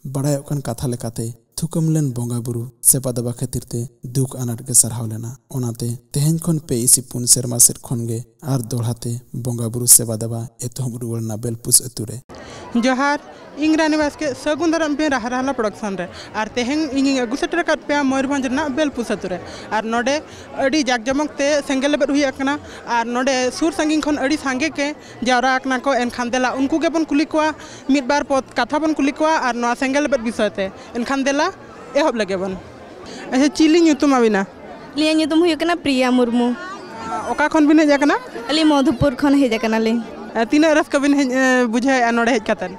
ᱵᱟᱲᱟᱭᱚᱜ ᱠᱟᱱ ᱠᱟᱛᱷᱟ ᱞᱮᱠᱟᱛᱮ, ᱛᱷᱩᱠᱟᱹᱢ ᱞᱮᱱ ᱵᱚᱸᱜᱟ ᱵᱩᱨᱩ ᱥᱮᱵᱟ ᱫᱮᱵᱟ ᱠᱷᱟᱹᱛᱤᱨ ᱛᱮ ᱫᱩᱠ ᱟᱱᱟᱴ ᱜᱮ ᱥᱟᱨᱦᱟᱣ ᱞᱮᱱᱟ᱾ ᱚᱱᱟᱛᱮ ᱛᱮᱦᱮᱧ ᱠᱷᱚᱱ ᱯᱮ ᱤᱥᱤ ᱯᱩᱱ ᱥᱮᱨᱢᱟ ᱥᱮᱫ ᱠᱷᱚᱱ ᱜᱮ ᱟᱨ ᱫᱚᱦᱲᱟ ᱛᱮ ᱵᱚᱸᱜᱟ ᱵᱩᱨᱩ ᱥᱮᱵᱟ ᱫᱮᱵᱟ ᱮᱛᱚᱦᱚᱵ ᱨᱩᱣᱟᱹᱲ ᱮᱱᱟ ᱵᱮᱞᱯᱩᱥ ᱟᱹᱛᱩ ᱨᱮ᱾ ᱡᱚᱦᱟᱨ, ᱤᱧ ᱨᱟᱱᱤ ᱵᱟᱥᱠᱮ, ᱥᱟᱹᱜᱩᱱ ᱫᱟᱨᱟᱢ ᱯᱮ ᱨᱟᱦᱟ ᱨᱟᱦᱞᱟ ᱯᱨᱚᱰᱟᱠᱥᱚᱱ ᱨᱮ᱾ ᱟᱨ ᱛᱮᱦᱮᱧ ᱤᱧᱤᱧ ᱟᱹᱜᱩ ᱥᱮᱴᱮᱨ ᱟᱠᱟᱫ ᱯᱮᱭᱟ ᱢᱚᱭᱩᱨᱵᱷᱚᱸᱡᱽ ᱨᱮᱱᱟᱜ ᱵᱮᱞᱯᱩᱥ ᱟᱹᱛᱩ ᱨᱮ᱾ ᱟᱨ ᱱᱚᱰᱮ ᱟᱹᱰᱤ ᱡᱟᱠ ᱡᱚᱢᱚᱠ ᱛᱮ ᱥᱮᱸᱜᱮᱞ ᱞᱮᱵᱮᱫ ᱦᱩᱭ ᱟᱠᱟᱱᱟ᱾ ᱟᱨ ᱱᱚᱰᱮ ᱥᱩᱨ ᱥᱟᱺᱜᱤᱧ ᱠᱷᱚᱱ ᱟᱹᱰᱤ ᱥᱟᱸᱜᱮ ᱜᱮ ᱡᱟᱣᱨᱟ ᱟᱠᱟᱱᱟ ᱠᱚ᱾ ᱮᱱᱠᱷᱟᱱ ᱫᱮᱞᱟ ᱩᱱᱠᱩ ᱜᱮᱵᱚᱱ ᱠᱩᱞᱤ ᱠᱚᱣᱟ, ᱢᱤᱫ ᱵᱟᱨ ᱯᱚᱫ ᱠᱟᱛᱷᱟ ᱵᱚᱱ ᱠᱩᱞᱤ ᱠᱚᱣᱟ ᱟᱨ ᱱᱚᱣᱟ ᱥᱮᱸᱜᱮᱞ ᱞᱮᱵᱮᱫ ᱵᱤᱥᱚᱭ ᱛᱮ᱾ ᱮᱱᱠᱷᱟᱱ ᱫᱮᱞᱟ ᱮᱦᱚᱵ ᱞᱮᱜᱮ ᱵᱚᱱ᱾ ᱟᱪᱪᱷᱟ, ᱪᱤᱞᱤ ᱧᱩᱛᱩᱢ ᱟᱹᱵᱤᱱᱟ? ᱟᱹᱞᱤᱧᱟᱜ ᱧᱩᱛᱩᱢ ᱦᱩᱭᱩᱜ ᱠᱟᱱᱟ ᱯᱨᱤᱭᱟ ᱢᱩᱨᱢᱩ᱾ ᱚᱠᱟ ᱠᱷᱚᱱ ᱵᱤᱱ ᱦᱮᱡ ᱟᱠᱟᱱᱟ? ᱟᱹᱞᱤᱧ ᱢᱚᱫᱷᱩᱯᱩᱨ ᱠᱷᱚᱱ ᱦᱮᱡ ᱟᱠᱟᱱᱟᱞᱤᱧ᱾ ᱛᱤᱱᱟᱹᱜ ᱨᱟᱹᱥᱠᱟᱹ ᱵᱤᱱ ᱦᱮᱡ, ᱮ, ᱵᱩᱡᱷᱟᱹᱣᱮᱫᱼᱟ ᱱᱚᱰᱮ ᱦᱮᱡ ᱠᱟᱛᱮᱫ?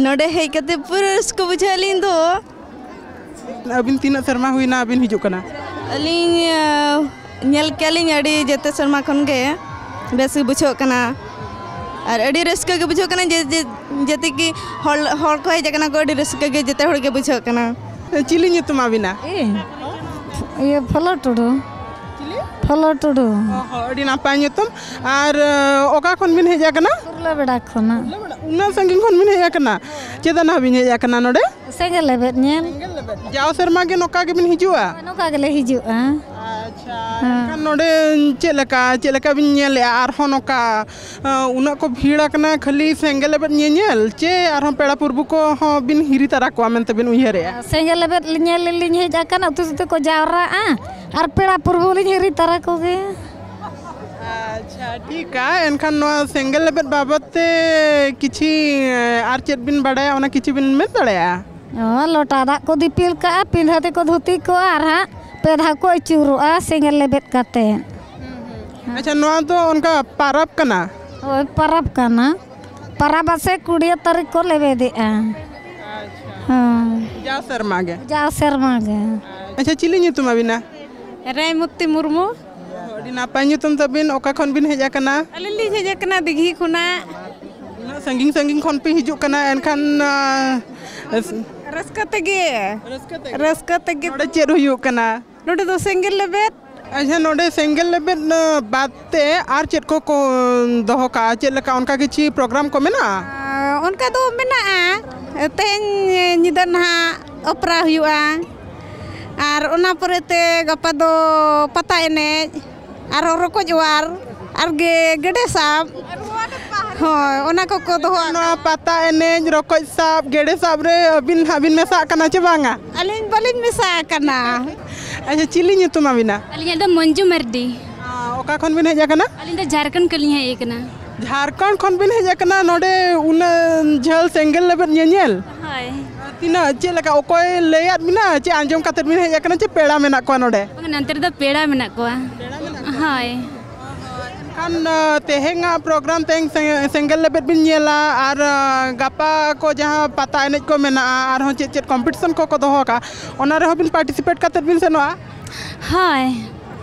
ᱱᱚᱰᱮ ᱦᱮᱡ ᱠᱟᱛᱮ ᱯᱩᱨᱟᱹ ᱨᱟᱹᱥᱠᱟᱹ ᱵᱩᱡᱷᱟᱹᱣ ᱟᱹᱞᱤᱧ ᱫᱚ᱾ ᱟᱹᱵᱤᱱ ᱛᱤᱱᱟᱹᱜ ᱥᱮᱨᱢᱟ ᱦᱩᱭᱱᱟ ᱟᱹᱵᱤᱱ ᱦᱤᱡᱩᱜ ᱠᱟᱱᱟ? ᱟᱹᱞᱤᱧ, ᱟᱸ, ᱧᱮᱞ ᱠᱮᱜᱼᱟ ᱞᱤᱧ ᱟᱹᱰᱤ ᱡᱮᱛᱮ ᱥᱮᱨᱢᱟ ᱠᱷᱚᱱ ᱜᱮ ᱵᱮᱥ ᱜᱮ ᱵᱩᱡᱷᱟᱹᱜ ᱠᱟᱱᱟ᱾ ᱟᱨ ᱟᱹᱰᱤ ᱨᱟᱹᱥᱠᱟᱹ ᱜᱮ ᱵᱩᱡᱷᱟᱹᱜ ᱠᱟᱱᱟ ᱡᱮ, ᱡᱮ, ᱡᱮᱛᱮ ᱠᱤ ᱦᱚᱲ, ᱦᱚᱲ ᱠᱚ ᱦᱮᱡ ᱟᱠᱟᱱᱟ ᱠᱚ, ᱟᱹᱰᱤ ᱨᱟᱹᱥᱠᱟᱹ ᱜᱮ ᱡᱮᱛᱮ ᱦᱚᱲ ᱜᱮ ᱵᱩᱡᱷᱟᱹᱜ ᱠᱟᱱᱟ᱾ ᱪᱤᱞᱤ ᱧᱩᱛᱩᱢ ᱟᱹᱵᱤᱱᱟ? ᱤᱧ? ᱤᱭᱟᱹ, ᱯᱷᱚᱞᱚ ᱴᱩᱰᱩ᱾ ᱪᱤᱞᱤ? ᱯᱷᱚᱞᱚ ᱴᱩᱰᱩ᱾ ᱚ ᱦᱚᱸ, ᱟᱹᱰᱤ ᱱᱟᱯᱟᱭ ᱧᱩᱛᱩᱢ᱾ ᱟᱨ, ᱟᱸ, ᱚᱠᱟ ᱠᱷᱚᱱ ᱵᱤᱱ ᱦᱮᱡ ᱟᱠᱟᱱᱟ? ᱠᱩᱨᱞᱟᱹ ᱵᱮᱲᱟ ᱠᱷᱚᱱᱟᱜ᱾ ᱩᱱᱟᱹᱜ ᱥᱟᱺᱜᱤᱧ ᱠᱷᱚᱱ ᱵᱤᱱ ᱦᱮᱡ ᱟᱠᱟᱱᱟ? ᱪᱮᱫ ᱟᱱᱟᱜ ᱵᱤᱱ ᱦᱮᱡ ᱟᱠᱟᱱᱟ ᱱᱚᱰᱮ? ᱥᱮᱸᱜᱮᱞ ᱞᱮᱵᱮᱫ ᱧᱮᱞ᱾ ᱡᱟᱣ ᱥᱮᱨᱢᱟ ᱜᱮ ᱱᱚᱝᱠᱟ ᱜᱮᱵᱤᱱ ᱦᱤᱡᱩᱜᱼᱟ? ᱱᱚᱝᱠᱟ ᱜᱮᱞᱮ ᱦᱤᱡᱩᱜᱼᱟ᱾ ᱟᱪᱪᱷᱟ, ᱦᱮᱸ᱾ ᱮᱱᱠᱷᱟᱱ ᱱᱚᱰᱮ ᱪᱮᱫ ᱞᱮᱠᱟ, ᱪᱮᱫ ᱞᱮᱠᱟ ᱵᱤᱱ ᱧᱮᱞᱮᱜᱼᱟ ᱟᱨᱦᱚᱸ ᱱᱚᱝᱠᱟ, ᱟᱸ, ᱩᱱᱟᱹᱜ ᱠᱚ ᱵᱷᱤᱲ ᱟᱠᱟᱱᱟ ᱠᱷᱟᱹᱞᱤ ᱥᱮᱸᱜᱮᱞ ᱞᱮᱵᱮᱫ ᱧᱮᱧᱮᱞ, ᱪᱮ ᱟᱨᱦᱚᱸ ᱯᱮᱲᱟ ᱯᱩᱨᱵᱩ ᱠᱚᱦᱚᱸ ᱵᱤᱱ ᱦᱤᱨᱤ ᱛᱟᱨᱟ ᱠᱚᱣᱟ ᱢᱮᱱᱛᱮ ᱵᱤᱱ ᱩᱭᱦᱟᱹᱨᱮᱜᱼᱟ? ᱥᱮᱸᱜᱮᱞ ᱞᱮᱵᱮᱫ ᱧᱮᱞ ᱞᱤᱧ ᱦᱮᱡ ᱟᱠᱟᱱᱟ, ᱩᱛᱩ ᱥᱩᱛᱩ ᱠᱚ ᱡᱟᱣᱨᱟᱜᱼᱟ ᱟᱨ ᱯᱮᱲᱟ ᱯᱩᱨᱵᱩ ᱞᱤᱧ ᱦᱤᱨᱤ ᱛᱟᱨᱟ ᱠᱚᱜᱮ᱾ ᱟᱪᱪᱷᱟ, ᱴᱷᱤᱠᱟ᱾ ᱮᱱᱠᱷᱟᱱ ᱱᱚᱣᱟ ᱥᱮᱸᱜᱮᱞ ᱞᱮᱵᱮᱫ ᱵᱟᱵᱚᱫ ᱛᱮ ᱠᱤᱪᱷᱤ, ᱟᱨ ᱪᱮᱫ ᱵᱤᱱ ᱵᱟᱰᱟᱭᱟ, ᱚᱱᱟ ᱠᱤᱪᱷᱤ ᱵᱤᱱ ᱢᱮᱱ ᱫᱟᱲᱮᱭᱟᱜᱼᱟ? ᱚ, ᱞᱚᱴᱟ ᱫᱟᱜ ᱠᱚ ᱫᱤᱯᱤᱞ ᱠᱟᱜᱼᱟ, ᱯᱤᱸᱰᱷᱟᱹ ᱛᱮᱠᱚ ᱫᱷᱩᱛᱤ ᱠᱚᱜᱼᱟ, ᱟᱨ ᱦᱟᱸᱜ ᱯᱮ ᱫᱷᱟᱣ ᱠᱚ ᱟᱹᱪᱩᱨᱚᱜᱼᱟ ᱥᱮᱸᱜᱮᱞ ᱞᱮᱵᱮᱫ ᱠᱟᱛᱮ᱾ ᱟᱪᱪᱷᱟ, ᱱᱚᱣᱟ ᱫᱚ ᱚᱱᱠᱟ ᱯᱟᱨᱟᱵᱽ ᱠᱟᱱᱟ? ᱦᱳᱭ, ᱯᱟᱨᱟᱵᱽ ᱠᱟᱱᱟ᱾ ᱯᱟᱨᱟᱵᱽ ᱟᱥᱮ ᱠᱩᱲᱤᱭᱟᱹ ᱛᱟᱹᱨᱤᱠᱷ ᱠᱚ ᱞᱮᱵᱮᱫᱮᱜᱼᱟ᱾ ᱦᱳᱭ᱾ ᱡᱟᱣ ᱥᱮᱨᱢᱟ ᱜᱮ? ᱡᱟᱣ ᱥᱮᱨᱢᱟ ᱜᱮ᱾ ᱟᱪᱪᱷᱟ, ᱪᱤᱞᱤ ᱧᱩᱛᱩᱢ ᱟᱹᱵᱤᱱᱟ? ᱨᱮᱭᱢᱩᱠᱛᱤ ᱢᱩᱨᱢᱩ᱾ ᱟᱹᱰᱤ ᱱᱟᱯᱟᱭ ᱧᱩᱛᱩᱢ ᱛᱟᱵᱤᱱ᱾ ᱚᱠᱟ ᱠᱷᱚᱱ ᱵᱤᱱ ᱦᱮᱡ ᱟᱠᱟᱱᱟ? ᱟᱹᱞᱤᱧ ᱞᱤᱧ ᱦᱮᱡ ᱟᱠᱟᱱᱟ ᱫᱤᱜᱷᱤ ᱠᱷᱚᱱᱟᱜ᱾ ᱩᱱᱟᱹᱜ ᱥᱟᱺᱜᱤᱧ ᱥᱟᱺᱜᱤᱧ ᱠᱷᱚᱱ ᱯᱮ ᱦᱤᱡᱩᱜ ᱠᱟᱱᱟ, ᱮᱱᱠᱷᱟᱱ, ᱟᱸ, ᱨᱟᱹᱥᱠᱟᱹ ᱛᱮᱜᱮ᱾ ᱨᱟᱹᱥᱠᱟᱹ ᱛᱮᱜᱮ? ᱨᱟᱹᱥᱠᱟᱹ ᱛᱮᱜᱮ᱾ ᱱᱚᱰᱮ ᱪᱮᱫ ᱦᱩᱭᱩᱜ ᱠᱟᱱᱟ? ᱱᱚᱰᱮ ᱫᱚ ᱥᱮᱸᱜᱮᱞ ᱞᱮᱵᱮᱫ᱾ ᱟᱪᱪᱷᱟ, ᱱᱚᱰᱮ ᱥᱮᱸᱜᱮᱞ ᱞᱮᱵᱮᱫ, ᱟᱸ, ᱵᱟᱫ ᱛᱮ ᱟᱨ ᱪᱮᱫ ᱠᱚ ᱠᱚ ᱫᱚᱦᱚ ᱠᱟᱜᱼᱟ? ᱪᱮᱫ ᱞᱮᱠᱟ ᱚᱱᱠᱟ ᱠᱤᱪᱷᱤ ᱯᱨᱳᱜᱨᱟᱢ ᱠᱚ ᱢᱮᱱᱟᱜᱼᱟ? ᱟᱸ, ᱚᱱᱠᱟ ᱫᱚ ᱢᱮᱱᱟᱜᱼᱟ᱾ ᱛᱮᱦᱮᱧ ᱧᱤᱫᱟᱹ ᱱᱟᱦᱟᱜ ᱚᱯᱮᱨᱟ ᱦᱩᱭᱩᱜᱼᱟ᱾ ᱟᱨ ᱚᱱᱟ ᱯᱚᱨᱮ ᱛᱮ ᱜᱟᱯᱟ ᱫᱚ ᱯᱟᱛᱟ ᱮᱱᱮᱡ᱾ ᱟᱨᱦᱚᱸ ᱨᱚᱠᱚᱡ ᱚᱣᱟᱨ, ᱟᱨ ᱜᱮ ᱜᱮᱰᱮ ᱥᱟᱵ᱾ ᱦᱳᱭ, ᱚᱱᱟ ᱠᱚᱠᱚ ᱫᱚᱦᱚ ᱟᱠᱟᱫᱟ᱾ ᱱᱚᱣᱟ ᱯᱟᱛᱟ ᱮᱱᱮᱡ, ᱨᱚᱠᱚᱡ ᱥᱟᱵ, ᱜᱮᱰᱮ ᱥᱟᱵ ᱨᱮ ᱟᱹᱵᱤᱱ ᱦᱟᱸᱜ ᱵᱤᱱ ᱢᱮᱥᱟᱜ ᱠᱟᱱᱟ ᱪᱮ ᱵᱟᱝᱟ? ᱟᱹᱞᱤᱧ ᱵᱟᱹᱞᱤᱧ ᱢᱮᱥᱟ ᱟᱠᱟᱱᱟ᱾ ᱟᱪᱪᱷᱟ, ᱪᱤᱞᱤ ᱧᱩᱛᱩᱢ ᱟᱹᱵᱤᱱᱟ? ᱟᱹᱞᱤᱧᱟᱜ ᱫᱚ ᱢᱚᱧᱡᱩ ᱢᱟᱨᱰᱤ᱾ ᱟᱸ, ᱚᱠᱟ ᱠᱷᱚᱱ ᱵᱤᱱ ᱦᱮᱡ ᱟᱠᱟᱱᱟ? ᱟᱹᱞᱤᱧ ᱫᱚ ᱡᱷᱟᱲᱠᱷᱚᱸᱰ ᱠᱷᱚᱱ ᱞᱤᱧ ᱦᱮᱡ ᱟᱠᱟᱱᱟ᱾ ᱡᱷᱟᱲᱠᱷᱚᱸᱰ ᱠᱷᱚᱱ ᱵᱤᱱ ᱦᱮᱡ ᱟᱠᱟᱱᱟ ᱱᱚᱰᱮ ᱩᱱᱟᱹᱜ ᱡᱷᱟᱹᱞ ᱥᱮᱸᱜᱮᱞ ᱞᱮᱵᱮᱫ ᱧᱮᱧᱮᱞ? ᱦᱳᱭ᱾ ᱛᱤᱱᱟᱹᱜ, ᱪᱮᱫ ᱞᱮᱠᱟ, ᱚᱠᱚᱭ ᱞᱟᱹᱭᱟᱫ ᱵᱤᱱᱟ ᱪᱮ ᱟᱸᱡᱚᱢ ᱠᱟᱛᱮᱫ ᱵᱤᱱ ᱦᱮᱡ ᱟᱠᱟᱱᱟ ᱪᱮ ᱯᱮᱲᱟ ᱢᱮᱱᱟᱜ ᱠᱚᱣᱟ ᱱᱚᱰᱮ? ᱵᱟᱝ, ᱱᱚᱱᱛᱮ ᱨᱮᱫᱚ ᱯᱮᱲᱟ ᱢᱮᱱᱟᱜ ᱠᱚᱣᱟ᱾ ᱦᱳᱭ᱾ ᱮᱱᱠᱷᱟᱱ, ᱟᱸ, ᱛᱮᱦᱮᱧᱟᱜ ᱯᱨᱳᱜᱨᱟᱢ, ᱛᱮᱦᱮᱧ ᱥᱮ-, ᱥᱮᱸᱜᱮᱞ ᱞᱮᱵᱮᱫ ᱵᱤᱱ ᱧᱮᱞᱟ, ᱟᱨ, ᱟᱸ, ᱜᱟᱯᱟ ᱠᱚ ᱡᱟᱦᱟᱸ ᱯᱟᱛᱟ ᱮᱱᱮᱡ ᱠᱚ ᱢᱮᱱᱟᱜᱼᱟ, ᱟᱨᱦᱚᱸ ᱪᱮᱫ ᱪᱮᱫ ᱠᱚᱢᱯᱤᱴᱤᱥᱚᱱ ᱠᱚᱠᱚ ᱫᱚᱦᱚ ᱟᱠᱟᱫᱼᱟ, ᱚᱱᱟ ᱨᱮᱦᱚᱸ ᱵᱤᱱ ᱯᱟᱨᱴᱤᱥᱤᱯᱮᱴ ᱠᱟᱛᱮᱫ ᱵᱤᱱ ᱥᱮᱱᱚᱜᱼᱟ? ᱦᱳᱭ᱾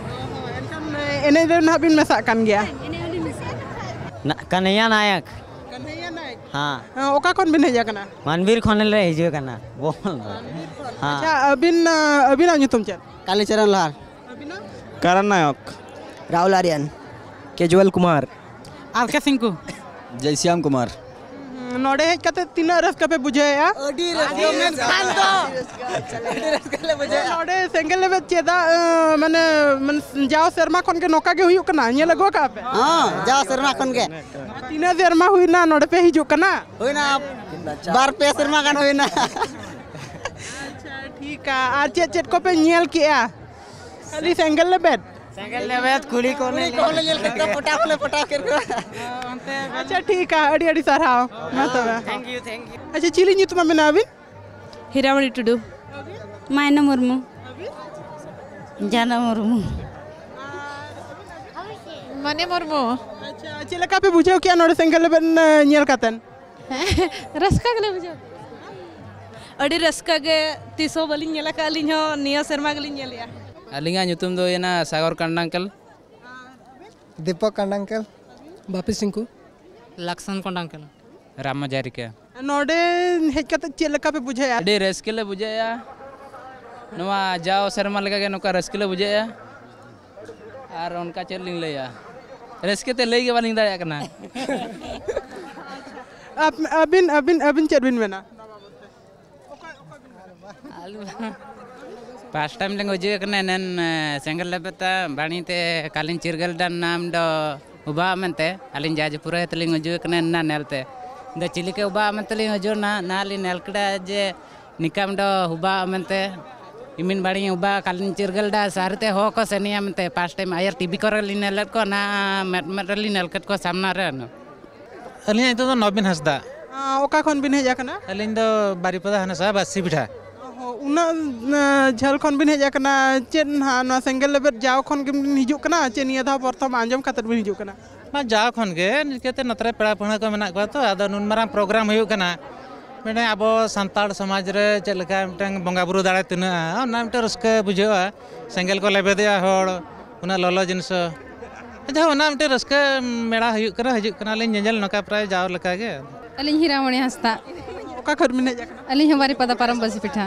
ᱮᱱᱠᱷᱟᱱ, ᱮᱱᱮᱡ ᱨᱮ ᱱᱟᱦᱟᱜ ᱵᱤᱱ ᱢᱮᱥᱟᱜ ᱠᱟᱱ ᱜᱮᱭᱟ? ᱱᱟ-, ᱠᱟᱱᱦᱮᱭᱟ ᱱᱟᱭᱚᱠ᱾ ᱠᱟᱱᱦᱮᱭᱟ ᱱᱟᱭᱚᱠ? ᱦᱮᱸ᱾ ᱦᱮᱸ, ᱚᱠᱟ ᱠᱷᱚᱱ ᱵᱤᱱ ᱦᱮᱡ ᱟᱠᱟᱱᱟ? ᱢᱟᱱᱵᱤᱨ ᱠᱷᱚᱱ ᱞᱮ ᱦᱤᱡᱩᱜ ᱠᱟᱱᱟ᱾ ᱵᱚᱞ᱾ ᱦᱮᱸ᱾ ᱟᱪᱪᱷᱟ, ᱟᱹᱵᱤᱱ, ᱟᱹᱵᱤᱱᱟᱜ ᱧᱩᱛᱩᱢ ᱪᱮᱫ? ᱠᱟᱞᱤᱪᱚᱨᱚᱱ ᱞᱟᱦᱟᱨ᱾ ᱟᱹᱵᱤᱱᱟᱜ? ᱠᱟᱨᱟᱱ ᱱᱟᱭᱚᱠ᱾ ᱨᱟᱦᱩᱞ ᱟᱨᱭᱟᱱ᱾ ᱠᱮᱡᱩᱣᱟᱞ ᱠᱩᱢᱟᱨ᱾ ᱟᱨ ᱠᱮ ᱥᱤᱝᱠᱩ᱾ ᱡᱚᱭᱥᱭᱟᱢ ᱠᱩᱢᱟᱨ᱾ ᱦᱩᱸ, ᱱᱚᱰᱮ ᱦᱮᱡ ᱠᱟᱛᱮ ᱛᱤᱱᱟᱹᱜ ᱨᱟᱹᱥᱠᱟᱹ ᱯᱮ ᱵᱩᱡᱷᱟᱹᱣᱮᱫᱼᱟ? ᱟᱹᱰᱤ ᱨᱟᱹᱥᱠᱟᱹ ᱢᱮᱱᱠᱷᱟᱱ ᱫᱚ᱾ ᱟᱹᱰᱤ ᱨᱟᱹᱥᱠᱟᱹ ᱞᱮ ᱵᱩᱡᱷᱟᱹᱣᱮᱫᱼᱟ᱾ ᱱᱚᱰᱮ ᱥᱮᱸᱜᱮᱞ ᱞᱮᱵᱮᱫ ᱪᱮᱫᱟᱜ, ᱟᱸ, ᱢᱟᱱᱮ, ᱢᱟᱱᱮ, ᱡᱟᱣ ᱥᱮᱨᱢᱟ ᱠᱷᱚᱱ ᱜᱮ ᱱᱚᱝᱠᱟ ᱜᱮ ᱦᱩᱭᱩᱜ ᱠᱟᱱᱟ? ᱧᱮᱞ ᱟᱹᱜᱩ ᱟᱠᱟᱫᱼᱟ ᱯᱮ? ᱦᱚᱸ, ᱡᱟᱣ ᱥᱮᱨᱢᱟ ᱠᱷᱚᱱ ᱜᱮ᱾ ᱛᱤᱱᱟᱹᱜ ᱥᱮᱨᱢᱟ ᱦᱩᱭᱱᱟ ᱱᱚᱰᱮ ᱯᱮ ᱦᱤᱡᱩᱜ ᱠᱟᱱᱟ? ᱦᱩᱭᱱᱟ ᱵᱟᱨ ᱯᱮ ᱥᱮᱨᱢᱟ ᱜᱟᱱ ᱦᱩᱭᱱᱟ᱾ ᱟᱪᱪᱷᱟ, ᱴᱷᱤᱠᱟ᱾ ᱟᱨ ᱪᱮᱫ ᱪᱮᱫ ᱠᱚᱯᱮ ᱧᱮᱞ ᱠᱮᱜᱼᱟ? ᱠᱷᱟᱹᱞᱤ ᱥᱮᱸᱜᱮᱞ ᱞᱮᱵᱮᱫ? ᱥᱮᱸᱜᱮᱞ ᱞᱮᱵᱮᱫ, ᱠᱩᱲᱤ ᱠᱚ ᱠᱩᱲᱤ ᱠᱚᱦᱚᱸ ᱞᱮ ᱧᱮᱞ ᱠᱮᱫ ᱠᱚᱣᱟ, ᱯᱚᱴᱟᱣ ᱦᱚᱸᱞᱮ ᱯᱚᱴᱟᱣ ᱠᱮᱫ ᱠᱚᱣᱟ᱾ ᱟᱪᱪᱷᱟ, ᱴᱷᱤᱠᱟ᱾ ᱟᱹᱰᱤ ᱟᱹᱰᱤ ᱥᱟᱨᱦᱟᱣ᱾ ᱢᱟ ᱛᱚᱵᱮ᱾ Thank you, thank you. ᱟᱪᱪᱷᱟ, ᱪᱤᱞᱤ ᱧᱩᱛᱩᱢ ᱟᱵᱤᱱᱟ ᱟᱹᱵᱤᱱ? ᱦᱤᱨᱟᱢᱚᱱᱤ ᱴᱩᱰᱩ᱾ ᱢᱟᱭᱱᱟ ᱢᱩᱨᱢᱩ᱾ ᱡᱟᱱᱟ ᱢᱩᱨᱢᱩ᱾ ᱢᱟᱱᱤ ᱢᱩᱨᱢᱩ᱾ ᱟᱪᱪᱷᱟ, ᱪᱮᱫ ᱞᱮᱠᱟ ᱯᱮ ᱵᱩᱡᱷᱟᱹᱣ ᱠᱮᱜᱼᱟ ᱱᱚᱰᱮ ᱥᱮᱸᱜᱮᱞ ᱞᱮᱵᱮᱫ, ᱮ, ᱧᱮᱞ ᱠᱟᱛᱮᱱ? ᱨᱟᱹᱥᱠᱟᱹ ᱜᱮᱞᱮ ᱵᱩᱡᱷᱟᱹᱣ ᱠᱮᱜᱼᱟ᱾ ᱟᱹᱰᱤ ᱨᱟᱹᱥᱠᱟᱹ ᱜᱮ, ᱛᱤᱥ ᱦᱚᱸ ᱵᱟᱹᱞᱤᱧ ᱧᱮᱞ ᱟᱠᱟᱫᱼᱟ, ᱟᱹᱞᱤᱧ ᱦᱚᱸ ᱱᱤᱭᱟᱹ ᱥᱮᱨᱢᱟ ᱜᱮᱞᱤᱧ ᱧᱮᱞᱮᱜᱼᱟ᱾ ᱟᱹᱞᱤᱧᱟᱜ ᱧᱩᱛᱩᱢ ᱫᱚ ᱦᱩᱭᱮᱱᱟ ᱥᱟᱜᱚᱨ ᱠᱟᱱᱰᱟᱝᱠᱮᱞ᱾ ᱫᱤᱯᱚᱠ ᱠᱟᱱᱰᱟᱝᱠᱮᱞ᱾ ᱵᱟᱯᱤ ᱥᱤᱝᱠᱩ᱾ ᱞᱟᱠᱥᱟᱱ ᱠᱚᱱᱰᱟᱝᱠᱮᱞ᱾ ᱨᱟᱢ ᱦᱟᱡᱟᱨᱤᱠᱟ᱾ ᱱᱚᱰᱮ ᱦᱮᱡ ᱠᱟᱛᱮ ᱪᱮᱫ ᱞᱮᱠᱟ ᱯᱮ ᱵᱩᱡᱷᱟᱹᱣᱮᱫᱼᱟ? ᱟᱹᱰᱤ ᱨᱟᱹᱥᱠᱟᱹ ᱞᱮ ᱵᱩᱡᱷᱟᱹᱣᱮᱫᱼᱟ᱾ ᱱᱚᱣᱟ ᱡᱟᱣ ᱥᱮᱨᱢᱟ ᱞᱮᱠᱟᱜᱮ ᱱᱚᱝᱠᱟ ᱨᱟᱹᱥᱠᱟᱹ ᱞᱮ ᱵᱩᱡᱷᱟᱹᱣᱮᱫᱼᱟ᱾ ᱟᱨ ᱚᱱᱠᱟ ᱪᱮᱫ ᱞᱤᱧ ᱞᱟᱹᱭᱟ, ᱨᱟᱹᱥᱠᱟᱹ ᱛᱮ ᱞᱟᱹᱭ ᱜᱮ ᱵᱟᱹᱞᱤᱧ ᱫᱟᱲᱮᱭᱟᱜ ᱠᱟᱱᱟ᱾ ᱟᱵ-, ᱟᱹᱵᱤᱱ, ᱟᱹᱵᱤᱱ, ᱟᱹᱵᱤᱱ ᱪᱮᱫ ᱵᱤᱱ ᱢᱮᱱᱟ? ᱯᱷᱟᱥᱴ ᱴᱟᱭᱤᱢ ᱞᱤᱧ ᱦᱤᱡᱩᱜ ᱠᱟᱱᱟ ᱮᱱᱮᱱ, ᱮ, ᱥᱮᱸᱜᱮᱞ ᱞᱮᱵᱮᱫ ᱛᱮ ᱵᱟᱹᱲᱤ ᱛᱮ ᱠᱟᱞᱤᱧ ᱪᱤᱨᱜᱟᱹᱞ ᱰᱟᱱ ᱱᱟᱢ ᱫᱚ ᱩᱵᱟ ᱢᱮᱱᱛᱮ ᱟᱹᱞᱤᱧ ᱡᱟᱡᱽ ᱯᱩᱨᱟᱹ ᱛᱮᱞᱤᱧ ᱦᱤᱡᱩᱜ ᱠᱟᱱᱟ ᱮᱱᱟ ᱱᱮᱞ ᱛᱮ᱾ ᱫᱚ ᱪᱤᱞᱤ ᱠᱮ ᱩᱵᱟ ᱢᱮᱱᱛᱮ ᱞᱤᱧ ᱦᱤᱡᱩᱜ ᱱᱟ, ᱱᱟ ᱞᱤᱧ ᱱᱮᱞ ᱠᱮᱫᱟ ᱡᱮ ᱱᱤᱠᱟᱢ ᱫᱚ ᱦᱩᱵᱟ ᱢᱮᱱᱛᱮ ᱤᱢᱤᱱ ᱵᱟᱹᱲᱤ ᱩᱵᱟ ᱠᱟᱞᱤᱧ ᱪᱤᱨᱜᱟᱹᱞ ᱰᱟ ᱥᱟᱨᱤ ᱛᱮ ᱦᱚ ᱠᱚ ᱥᱮᱱᱤᱭᱟ ᱢᱮᱱᱛᱮ ᱯᱷᱟᱥᱴ ᱴᱟᱭᱤᱢ ᱟᱭᱟᱨ ᱴᱤᱵᱷᱤ ᱠᱚᱨᱮ ᱞᱤᱧ ᱧᱮᱞᱮᱫ ᱠᱚᱣᱟ ᱱᱟ ᱢᱮᱫ ᱢᱮᱫ ᱨᱮᱞᱤᱧ ᱧᱮᱞ ᱠᱮᱫ ᱠᱚᱣᱟ ᱥᱟᱢᱱᱟ ᱨᱮ᱾ ᱟᱹᱞᱤᱧᱟᱜ ᱧᱩᱛᱩᱢ ᱫᱚ ᱱᱚᱵᱤᱱ ᱦᱟᱸᱥᱫᱟ᱾ ᱟᱸ, ᱚᱠᱟ ᱠᱷᱚᱱ ᱵᱤᱱ ᱦᱮᱡ ᱟᱠᱟᱱᱟ? ᱟᱹᱞᱤᱧ ᱫᱚ ᱵᱟᱨᱤᱯᱟᱫᱟ ᱦᱟᱱᱟᱥᱟ ᱵᱟᱥᱤ ᱵᱤᱰᱷᱟ᱾ ᱚᱦᱚ, ᱩᱱᱟᱹᱜ, ᱟᱸ, ᱡᱷᱟᱹᱞ ᱠᱷᱚᱱ ᱵᱤᱱ ᱦᱮᱡ ᱟᱠᱟᱱᱟ, ᱪᱮᱫ ᱱᱟᱦᱟᱜ ᱱᱚᱣᱟ ᱥᱮᱸᱜᱮᱞ ᱞᱮᱵᱮᱫ ᱡᱟᱣ ᱠᱷᱚᱱ ᱜᱮᱵᱤᱱ ᱦᱤᱡᱩᱜ ᱠᱟᱱᱟ ᱪᱮ ᱱᱤᱭᱟᱹ ᱫᱷᱟᱣ ᱯᱨᱚᱛᱷᱚᱢ ᱟᱸᱡᱚᱢ ᱠᱟᱛᱮᱫ ᱵᱤᱱ ᱦᱤᱡᱩᱜ ᱠᱟᱱᱟ? ᱵᱟᱝ, ᱡᱟᱣ ᱠᱷᱚᱱ ᱜᱮ ᱱᱤᱝᱠᱟᱹᱛᱮ ᱱᱚᱛᱮ ᱨᱮ ᱯᱮᱲᱟ ᱯᱟᱹᱲᱦᱟᱹ ᱠᱚ ᱢᱮᱱᱟᱜ ᱠᱚᱣᱟ ᱛᱚ, ᱟᱫᱚ ᱱᱩᱱ ᱢᱟᱨᱟᱝ ᱯᱨᱳᱜᱨᱟᱢ ᱦᱩᱭᱩᱜ ᱠᱟᱱᱟ, ᱢᱤᱫᱴᱮᱱ ᱟᱵᱚ ᱥᱟᱱᱛᱟᱲ ᱥᱚᱢᱟᱡᱽ ᱨᱮ ᱪᱮᱫ ᱞᱮᱠᱟ ᱢᱤᱫᱴᱮᱱ ᱵᱚᱸᱜᱟ ᱵᱩᱨᱩ ᱫᱟᱲᱮ ᱛᱤᱱᱟᱹᱜᱼᱟ, ᱚᱱᱟ ᱢᱤᱫᱴᱮᱱ ᱨᱟᱹᱥᱠᱟᱹ ᱵᱩᱡᱷᱟᱹᱜᱼᱟ᱾ ᱥᱮᱸᱜᱮᱞ ᱠᱚ ᱞᱮᱵᱮᱫᱮᱜᱼᱟ ᱦᱚᱲ, ᱩᱱᱟᱹᱜ ᱞᱚᱞᱚ ᱡᱤᱱᱤᱥ ᱦᱚᱸ᱾ ᱟᱪᱪᱷᱟ, ᱚᱱᱟ ᱢᱤᱫᱴᱮᱱ ᱨᱟᱹᱥᱠᱟᱹ ᱢᱮᱲᱟ ᱦᱩᱭᱩᱜ ᱠᱟᱱᱟ, ᱦᱤᱡᱩᱜ ᱠᱟᱱᱟᱞᱤᱧ ᱧᱮᱧᱮᱞ ᱱᱚᱝᱠᱟ ᱯᱨᱟᱭ ᱡᱟᱣ ᱞᱮᱠᱟ ᱜᱮ᱾ ᱟᱹᱞᱤᱧ ᱦᱤᱨᱟᱢᱚᱬᱤ ᱦᱟᱸᱥᱫᱟ᱾ ᱚᱠᱟ ᱠᱷᱚᱱ ᱵᱤᱱ ᱦᱮᱡ ᱟᱠᱟᱱᱟ? ᱟᱹᱞᱤᱧ ᱦᱚᱸ ᱵᱟᱨᱤᱯᱟᱫᱟ ᱯᱟᱨᱚᱢ ᱵᱟᱹᱥᱤ ᱯᱤᱴᱷᱟ᱾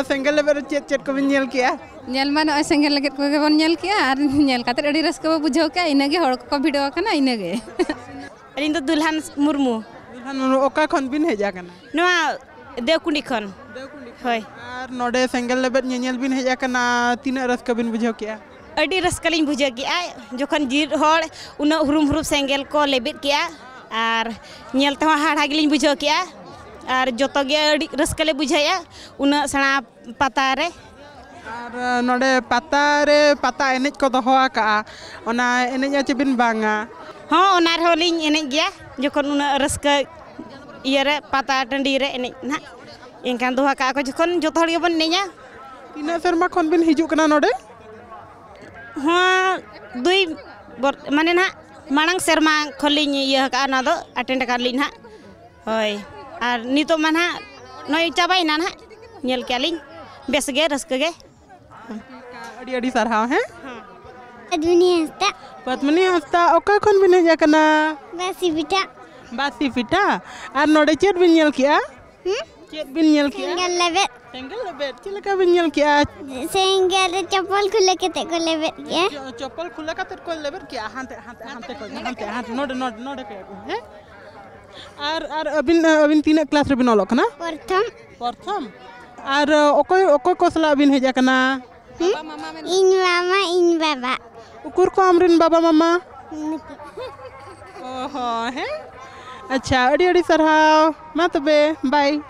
ᱥᱮᱸᱜᱮᱞ ᱞᱮᱵᱮᱫ ᱨᱮ ᱪᱮᱫ ᱪᱮᱫ ᱠᱚᱵᱤᱱ ᱧᱮᱞ ᱠᱮᱜᱼᱟ? ᱧᱮᱞ ᱢᱟ ᱱᱚᱜᱼᱚᱭ ᱥᱮᱸᱜᱮᱞ ᱞᱮᱵᱮᱫ ᱠᱚᱜᱮ ᱵᱚᱱ ᱧᱮᱞ ᱠᱮᱜᱼᱟ ᱟᱨ ᱧᱮᱞ ᱠᱟᱛᱮᱫ ᱟᱹᱰᱤ ᱨᱟᱹᱥᱠᱟᱹ ᱵᱚ ᱵᱩᱡᱷᱟᱹᱣ ᱠᱮᱜᱼᱟ, ᱤᱱᱟᱹᱜᱮ ᱦᱚᱲ ᱠᱚᱠᱚ ᱵᱷᱤᱲᱚ ᱟᱠᱟᱱᱟ, ᱤᱱᱟᱹᱜᱮ᱾ ᱟᱹᱞᱤᱧ ᱫᱚ ᱫᱩᱞᱦᱟᱱ ᱢᱩᱨᱢᱩ᱾ ᱫᱩᱞᱦᱟᱱ ᱢᱩᱨᱢᱩ, ᱚᱠᱟ ᱠᱷᱚᱱ ᱵᱤᱱ ᱦᱮᱡ ᱟᱠᱟᱱᱟ? ᱱᱚᱣᱟ ᱫᱮᱣᱠᱩᱸᱰᱤ ᱠᱷᱚᱱ᱾ ᱦᱳᱭ᱾ ᱟᱨ ᱱᱚᱰᱮ ᱥᱮᱸᱜᱮᱞ ᱞᱮᱵᱮᱫ ᱧᱮᱧᱮᱞ ᱵᱤᱱ ᱦᱮᱡ ᱟᱠᱟᱱᱟ, ᱛᱤᱱᱟᱹᱜ ᱨᱟᱹᱥᱠᱟᱹ ᱵᱤᱱ ᱵᱩᱡᱷᱟᱹᱣ ᱠᱮᱜᱼᱟ? ᱟᱹᱰᱤ ᱨᱟᱹᱥᱠᱟᱹ ᱞᱤᱧ ᱵᱩᱡᱷᱟᱹᱣ ᱠᱮᱜᱼᱟ, ᱡᱚᱠᱷᱚᱱ ᱡᱤᱣᱤᱫ ᱦᱚᱲ ᱩᱱᱟᱹᱜ ᱦᱩᱨᱩᱢ ᱦᱩᱨᱩᱢ ᱥᱮᱸᱜᱮᱞ ᱠᱚ ᱞᱮᱵᱮᱫ ᱠᱮᱜᱼᱟ, ᱟᱨ ᱧᱮᱞ ᱛᱮᱦᱚᱸ ᱦᱟᱦᱟᱲᱟ ᱜᱮᱞᱤᱧ ᱵᱩᱡᱷᱟᱹᱣ ᱠᱮᱜᱼᱟ, ᱟᱨ ᱡᱚᱛᱚ ᱜᱮ ᱟᱹᱰᱤ ᱨᱟᱹᱥᱠᱟᱹ ᱞᱮ ᱵᱩᱡᱷᱟᱹᱣᱮᱜᱼᱟ ᱩᱱᱟᱹᱜ ᱥᱮᱬᱟ ᱯᱟᱛᱟ ᱨᱮ᱾ ᱟᱨ ᱱᱚᱰᱮ ᱯᱟᱛᱟ ᱨᱮ ᱯᱟᱛᱟ ᱮᱱᱮᱡ ᱠᱚ ᱫᱚᱦᱚ ᱟᱠᱟᱜᱼᱟ, ᱚᱱᱟ ᱮᱱᱮᱡ ᱟᱪᱮ ᱵᱤᱱ ᱵᱟᱝᱟ? ᱦᱚᱸ, ᱚᱱᱟ ᱨᱮᱦᱚᱸ ᱞᱤᱧ ᱮᱱᱮᱡ ᱜᱮᱭᱟ, ᱡᱚᱠᱷᱚᱱ ᱩᱱᱟᱹᱜ ᱨᱟᱹᱥᱠᱟᱹ ᱤᱭᱟᱹᱨᱮ ᱯᱟᱛᱟ ᱴᱟᱺᱰᱤ ᱨᱮ ᱮᱱᱮᱡ ᱱᱟᱦᱟᱜ, ᱮᱱᱠᱷᱟᱱ ᱫᱚᱦᱚ ᱠᱟᱜᱼᱟ ᱠᱚ ᱡᱚᱠᱷᱚᱱ ᱡᱚᱛᱚ ᱦᱚᱲ ᱜᱮᱵᱚᱱ ᱮᱱᱮᱡᱟ᱾ ᱛᱤᱱᱟᱹᱜ ᱥᱮᱨᱢᱟ ᱠᱷᱚᱱ ᱵᱤᱱ ᱦᱤᱡᱩᱜ ᱠᱟᱱᱟ ᱱᱚᱰᱮ? ᱦᱚᱸ, ᱫᱩᱭ ᱵᱚᱨ-, ᱢᱟᱱᱮ ᱱᱟᱦᱟᱜ ᱢᱟᱲᱟᱝ ᱥᱮᱨᱢᱟ ᱠᱷᱚᱱ ᱞᱤᱧ ᱤᱭᱟᱹ ᱟᱠᱟᱫᱼᱟ, ᱚᱱᱟ ᱫᱚ ᱟᱴᱮᱱᱰ ᱟᱠᱟᱫ ᱞᱤᱧ ᱱᱟᱦᱟᱜ᱾ ᱦᱳᱭ, ᱟᱨ ᱱᱤᱛᱚᱜ ᱢᱟ ᱱᱟᱦᱟᱜ ᱱᱚᱜᱼᱚᱭ ᱪᱟᱵᱟᱭᱮᱱᱟ ᱱᱟᱦᱟᱜ, ᱧᱮᱞ ᱠᱮᱜᱼᱟ ᱞᱤᱧ, ᱵᱮᱥ ᱜᱮ, ᱨᱟᱹᱥᱠᱟᱹ ᱜᱮ᱾ ᱟᱹᱰᱤ ᱟᱹᱰᱤ ᱥᱟᱨᱦᱟᱣ᱾ ᱦᱮᱸ, ᱯᱚᱫᱢᱤᱱᱤ ᱦᱟᱸᱥᱫᱟ᱾ ᱯᱚᱫᱢᱤᱱᱤ ᱦᱟᱸᱥᱫᱟ, ᱚᱠᱟ ᱠᱷᱚᱱ ᱵᱤᱱ ᱦᱮᱡ ᱟᱠᱟᱱᱟ? ᱵᱟᱥᱤᱯᱤᱴᱟ᱾ ᱵᱟᱥᱤᱯᱤᱴᱟ? ᱟᱨ ᱱᱚᱰᱮ ᱪᱮᱫ ᱵᱤᱱ ᱧᱮᱞ ᱠᱮᱜᱼᱟ? ᱦᱩᱸ? ᱪᱮᱫ ᱵᱤᱱ ᱧᱮᱞ ᱠᱮᱜᱼᱟ? ᱥᱮᱸᱜᱮᱞ ᱞᱮᱵᱮᱫ᱾ ᱥᱮᱸᱜᱮᱞ ᱞᱮᱵᱮᱫ, ᱪᱮᱫ ᱞᱮᱠᱟ ᱵᱤᱱ ᱧᱮᱞ ᱠᱮᱜᱼᱟ? ᱥᱮᱸᱜᱮᱞ ᱨᱮ ᱪᱚᱯᱚᱞ ᱠᱷᱩᱞᱟᱹ ᱠᱟᱛᱮ ᱠᱚ ᱞᱮᱵᱮᱫ ᱠᱮᱜᱼᱟ᱾ ᱪᱚ-, ᱪᱚᱯᱚᱞ ᱠᱷᱩᱞᱟᱹ ᱠᱟᱛᱮ ᱠᱚ ᱞᱮᱵᱮᱫ ᱠᱮᱜᱼᱟ, ᱦᱟᱱᱛᱮ, ᱦᱟᱱᱛᱮ, ᱦᱟᱱᱛᱮ ᱠᱚ, ᱦᱟᱱᱛᱮ, ᱦᱟᱱᱛᱮ, ᱱᱚᱰᱮ, ᱱᱚᱰᱮ, ᱱᱚᱰᱮ ᱠᱚ ᱮᱢ, ᱦᱮᱸ? ᱟᱨ, ᱟᱨ ᱟᱹᱵᱤᱱ, ᱟᱹᱵᱤᱱ ᱛᱤᱱᱟᱹᱜ ᱠᱞᱟᱥ ᱨᱮᱵᱤᱱ ᱚᱞᱚᱜ ᱠᱟᱱᱟ? ᱯᱨᱚᱛᱷᱚᱢ᱾ ᱯᱨᱚᱛᱷᱚᱢ᱾ ᱟᱨ ᱚᱠᱚᱭ, ᱚᱠᱚᱭ ᱠᱚ ᱥᱟᱞᱟᱜ ᱵᱤᱱ ᱦᱮᱡ ᱟᱠᱟᱱᱟ? ᱦᱩᱸ? ᱤᱧ ᱢᱟᱢᱟ, ᱤᱧ ᱵᱟᱵᱟ᱾ ᱩᱠᱩᱨ ᱠᱚ ᱟᱢᱨᱮᱱ ᱵᱟᱵᱟ ᱢᱟᱢᱟ? ᱱᱩᱠᱩ᱾ ᱚ ᱦᱚᱸ, ᱦᱮᱸ? ᱟᱪᱪᱷᱟ, ᱟᱹᱰᱤ ᱟᱹᱰᱤ ᱥᱟᱨᱦᱟᱣ᱾ ᱢᱟ ᱛᱚᱵᱮ, ᱵᱟᱭ᱾